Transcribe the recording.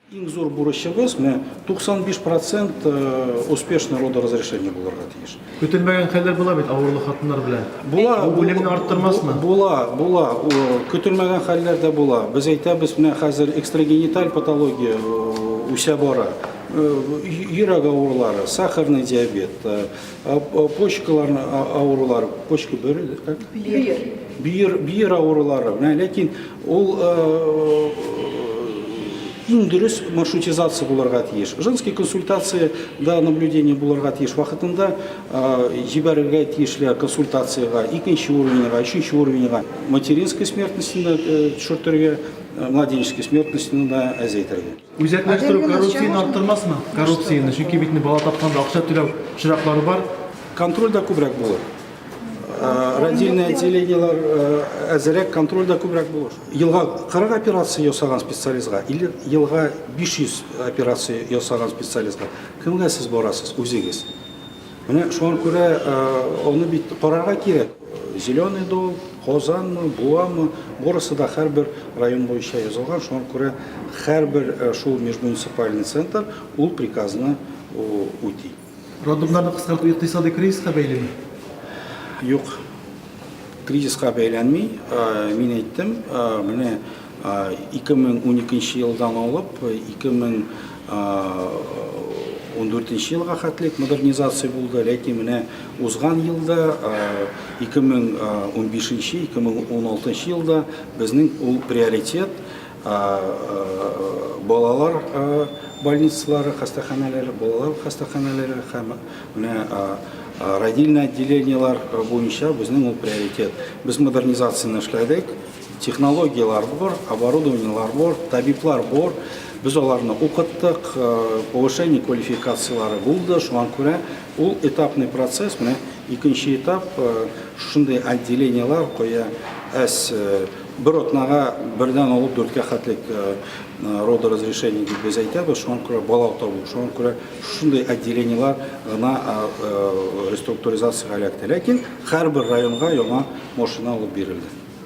Иң зур бурычыбыз, менә 95 процент успешный родоразрешение булырга тиеш. Көтелмәгән хәлләр була бит авырлы хатыннар белән. Була. Бу үлемне арттырмасмы? Була, була. Көтелмәгән хәлләр дә була. Без әйтәбез, менә хәзер экстрагениталь патология үсә бара. Йөрәк авырулары, сахарный диабет, почкалар авырулары, почка бер, как? Бөер. Бөер, бөер авырулары. Менә ләкин ул иң дөрес маршрутизация булырга тиеш. Женский консультация да наблюдение булырга тиеш. Вакытында җибәрергә тиешле консультациягә, икенче уровеньга, өченче уровеньга. Материнская смертностьны да төшертергә, младенческий смертностьны да әзәйтергә. Үзәкләштерү коррупцияне арттырмасмы? Коррупцияне, чөнки бит инде бала тапканда акча түләү очраклары бар. Контроль дә күбрәк булыр. Родильное отделениеләр әзерәк, контроль дә күбрәк булыр. Елга 40 операция ясаган специалистка или елга 500 операция ясаган специалистка кемгә сез барасыз үзегез? Менә шуңа күрә аны бит карарга кирәк. Зеленый дол, Казанмы, Буамы, барысы да һәрбер район буенча язылган. Шуңа күрә һәрбер шул межмуниципальный центр ул приказны үти. Роддомнарны кыскарту икътисадый кризиска бәйлеме? Юк, кризиска бәйләнми. Мин әйттем, менә 2012 елдан алып 2014 елга хәтлек модернизация булды, ләкин менә узган елда 2015-2016 елда безнең ул приоритет балалар больницалары, хастаханәләре, балалар хастаханәләре һәм менә родильный отделениелар буенча безнең ул приоритет. Без модернизацияне эшләдек, технологияләр бар, оборудованиелар бар, табиблар бар. Без аларны укыттык, повышение квалификацияләре булды. Шуңа күрә ул этапный процесс, менә икенче этап, шушындый отделениелар кая әз Бер атнага бердән алып дүрткә хәтлек родоразрешение дип без әйтәбез, шуңа күрә бала табу, шуңа күрә шушындый отделениелар гына реструктуризациягә эләкте. Ләкин һәрбер районга яңа машина алып бирелде.